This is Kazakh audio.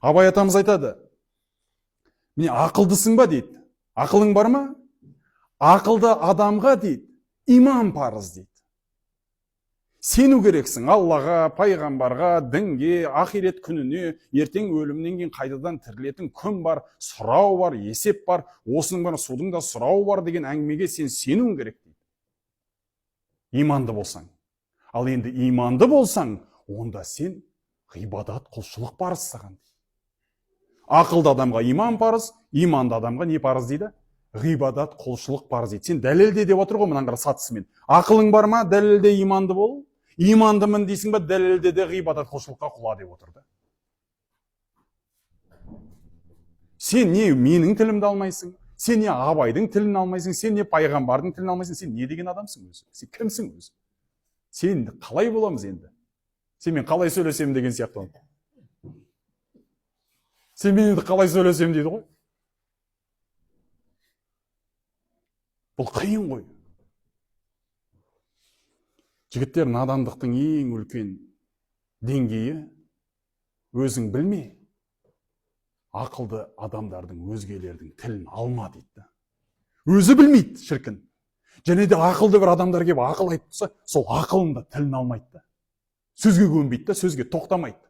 Абай атамыз айтады, міне, ақылдысың ба дейді, ақылың бар ма? Ақылды адамға дейді, иман парыз дейді. Сену керексің Аллаға, пайғамбарға, дінге, ақирет күніне, ертең өлімнен кейін қайтадан тірілетін күн бар, сұрау бар, есеп бар, осының бәрі, судың да сұрауы бар деген әңгімеге сен сенуің керек дейді. Иманды болсаң. Ал енді иманды болсаң, онда сен ғибадат, құлшылық парыз саған. Ақылды адамға иман парыз, иманды адамға не парыз дейді? Ғибадат, құлшылық парыз дейді. Сен дәлелде деп отыр ғой, мынаны қара сатысымен. Ақылың бар ма? Дәлелде, иманды бол. Имандымын дейсің ба? Дәлелде де ғибадат, құлшылыққа құла деп отыр да. Сен не менің тілімді алмайсың, сен не Абайдың тілін алмайсың, сен не пайғамбардың тілін алмайсың, сен не деген адамсың өзі? Сен кімсің өзі? Сен қалай боламыз енді? Сенімен қалай сөйлесемін деген сияқты. Сенімен енді қалай сөйлесемін дейді ғой. Бұл қиын ғой. Жігіттер, надандықтың ең үлкен деңгейі өзің білме, ақылды адамдардың, өзгелердің тілін алма дейді. Өзі білмейді шіркін. Және де ақылды бір адамдар келіп ақыл айтып тұрса, сол ақылын да тілін алмайды да. Сөзге көнбейді да, сөзге тоқтамайды.